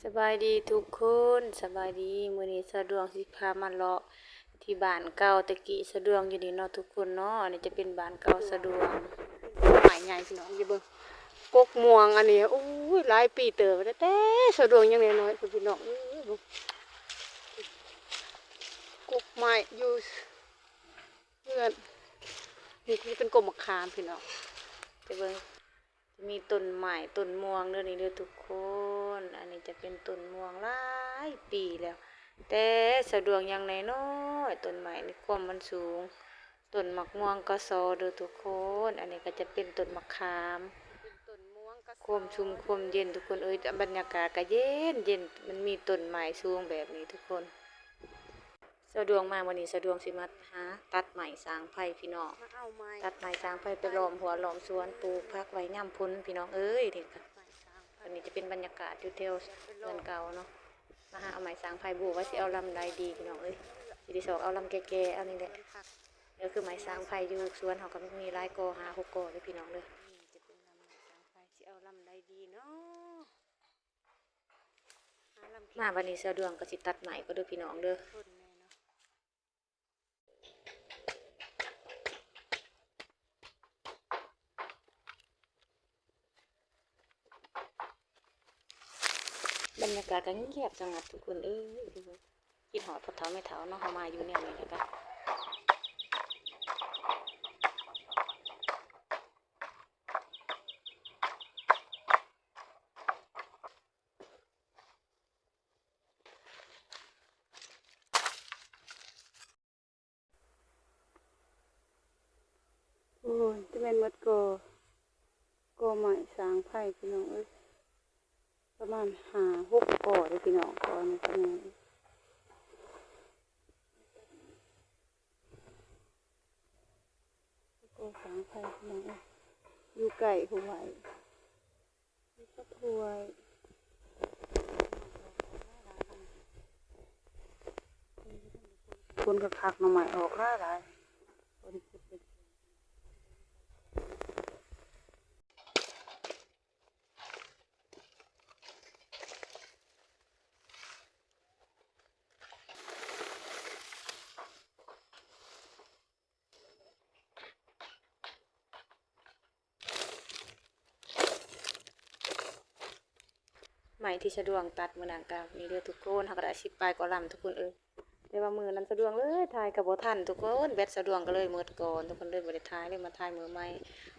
ສະບາຍດີທຸກຄົນ ສະບາຍດີ. ມື້ນີ້ສາວດວງຊິພາມາເລາະທີ່ບ້ານເກົ່າແຕ່ກີ້ສາວດວງຢູ່ນີ້ເນາະທຸກຄົນເນາະ. ອັນນີ້ຈະເປັນບ້ານເກົ່າສາວດວງ. ໄມ້ໃຫຍ່ພີ່ນ້ອງ ຢູ່ເບິ່ງ ກົກມ່ວງອັນນີ້ ໂອ້ຍ ຫຼາຍປີເຕີບແລ້ວ ແຕ່ສາວດວງຍັງນ້ອຍໆ ພຸ້ນພີ່ນ້ອງເອີຍ. ເບິ່ງ ກົກໄມ້ຢູ່ເຮືອນ ນີ້ຄືເປັນກົກໝາກຂາມພີ່ນ້ອງ ໄປເບິ່ງ. ຈະມີຕົ້ນໄມ້ຕົ້ນມ່ວງເດີນີ້ເດີທຸກຄົນ. ອັນນີ້ຈະເປັນຕົ້ນມ່ວງຫຼາຍປີແລ້ວ ແຕ່ສາວດວງຍັງນ້ອຍໆ. ຕົ້ນໄມ້ນີ້ຄວາມມັນສູງ ຕົ້ນໝາກມ່ວງກະຊໍເດີທຸກຄົນ. ອັນນີ້ກໍຈະເປັນຕົ້ນໝາກຂາມ ຄວາມຊຸ່ມຄວາມເຢັນທຸກຄົນເອີຍ. ບັນຍາກາດກໍເຢັນໆ ມັນມີຕົ້ນໄມ້ສູງແບບນີ້ທຸກຄົນ. ສາວດວງມາມື້ນີ້ ສາວດວງຊິມາຫາຕັດໄມ້ສ້າງໄຟພີ່ນ້ອງ ຕັດໄມ້ສ້າງໄຟໄປລ້ອມຮົ້ວລ້ອມສວນ ປູກຜັກໄວ້ຍາມຝົນພີ່ນ້ອງເອີຍ. ນີ້ກໍ ອັນນີ້ຈະເປັນບັນຍາກາດຢູ່ແຖວເຮືອນເກົ່າເນາະ. ມາຫາເອົາໄມ້ສ້າງໄຟ ບໍ່ຮູ້ວ່າຊິເອົາລຳໃດດີພີ່ນ້ອງເອີຍ ຊິໄດ້ຊອກເອົາລຳແກ່ໆ ເອົານີ້ແຫຼະ. ກໍຄືໄມ້ສ້າງໄຟຢູ່ສວນເຮົາກໍມີຫຼາຍກໍ ຫ້າຫົກກໍເດີພີ່ນ້ອງເດີ. ນີ້ຈະເປັນລຳໄມ້ສ້າງໄຟ ຊິເອົາລຳໃດດີເນາະ. ມາບັດນີ້ສາວດວງກໍຊິຕັດໄມ້ກ່ອນເດີພີ່ນ້ອງເດີ. ບັນຍາກາດກໍງຽບສະຫງັດທຸກຄົນເອີຍ. ຄິດຮອດພໍ່ເຖົ້າແມ່ເຖົ້າເນາະ ເຮົາມາຢູ່ແນວນີ້ແລ້ວກໍ ໂອ້ຍ ຈະແມ່ນໝົດກໍ ກໍໄມ້ສ້າງໄຟພີ່ນ້ອງເອີຍ ປະມານຫ້າຫົກກໍເດີພີ່ນ້ອງ. ກໍນີ້ກໍແມ່ນ ກໍສ້າງໄຟພີ່ນ້ອງເອີຍ ຢູ່ໃກ້ຫ້ວຍ ນີ້ກໍຖ້ວຍ ຄົນຄັກໆ ໜໍ່ໄມ້ອອກຫຼາຍໆ. ໄມ້ທີ່ສາວດວງຕັດມື້ນັ້ນກໍມີເດີທຸກຄົນ ເຮົາກໍໄດ້ສິບປາຍກວ່າລຳທຸກຄົນເອີຍ. ແຕ່ວ່າມື້ນັ້ນສາວດວງເລີຍຖ່າຍກໍບໍ່ທັນທຸກຄົນ ແບັດສາວດວງກໍເລີຍໝົດກ່ອນ ທຸກຄົນເລີຍບໍ່ໄດ້ຖ່າຍ ເລີຍມາຖ່າຍມື້ໃໝ່.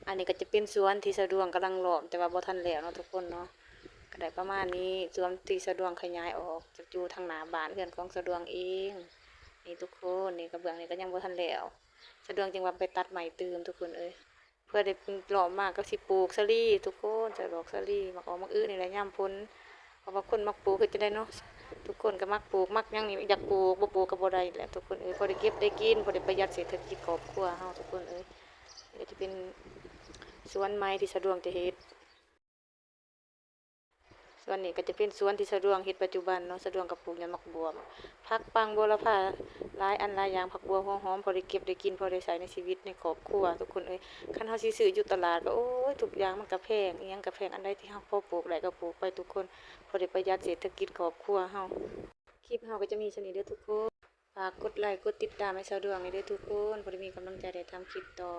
ອັນນີ້ກໍຈະເປັນສວນທີ່ສາວດວງກຳລັງລ້ອມ ແຕ່ວ່າບໍ່ທັນແລ້ວເນາະທຸກຄົນເນາະ. ກໍໄດ້ປະມານນີ້ ສວນທີ່ສາວດວງຂະຫຍາຍອອກຈາກຢູ່ທາງໜ້າບ້ານເຮືອນຂອງສາວດວງເອງ. ນີ້ທຸກຄົນ ນີ້ກະເບື້ອງນີ້ກໍຍັງບໍ່ທັນແລ້ວ ສາວດວງຈຶ່ງວ່າໄປຕັດໄມ້ຕື່ມທຸກຄົນເອີຍ. ເພື່ອໄດ້ລ້ອມມາກໍຊິປູກສາລີທຸກຄົນ ຈະດອກສາລີ ໝາກອອກໝາກອຶນີ້ແຫຼະຍາມຝົນ ເພາະວ່າຄົນມັກປູກ ເຮັດຈັ່ງໃດເນາະ ທຸກຄົນກໍມັກປູກ ມັກຫຍັງນີ້ ຢາກປູກ ບໍ່ປູກກໍບໍ່ໄດ້ແຫຼະທຸກຄົນເອີຍ. ພໍໄດ້ເກັບໄດ້ກິນ ພໍໄດ້ປະຢັດເສດຖະກິດຄອບຄົວເຮົາທຸກຄົນເອີຍ. ນີ້ກໍຈະເປັນສວນໃໝ່ທີ່ສາວດວງຈະເຮັດ. ສ່ວນນີ້ກໍຈະເປັນສວນທີ່ສາວດວງເຮັດປັດຈຸບັນເນາະ ສາວດວງກໍປູກຍອດໝາກບວບ ຜັກປັງ ບົວລະພາ ຫຼາຍອັນຫຼາຍຢ່າງ ຜັກບົ່ວ ຫົວຫອມ ພໍໄດ້ເກັບໄດ້ກິນ ພໍໄດ້ໃຊ້ໃນຊີວິດໃນຄອບຄົວທຸກຄົນເອີຍ. ຄັນເຮົາຊິຊື້ຢູ່ຕະຫຼາດກໍ ໂອ້ຍ ທຸກຢ່າງມັນກໍແພງ ອີ່ຫຍັງກໍແພງ ອັນໃດທີ່ເຮົາພໍປູກໄດ້ກໍປູກໄປທຸກຄົນ ພໍໄດ້ປະຢັດເສດຖະກິດຄອບຄົວເຮົາ. ຄລິບເຮົາກໍຈະມີສ່ຳນີ້ເດີທຸກຄົນ ຝາກກົດໄລກົດຕິດຕາມໃຫ້ສາວດວງແດ່ເດີທຸກຄົນ ພໍໄດ້ມີກຳລັງໃຈໄດ້ທຳຄລິບຕໍ່.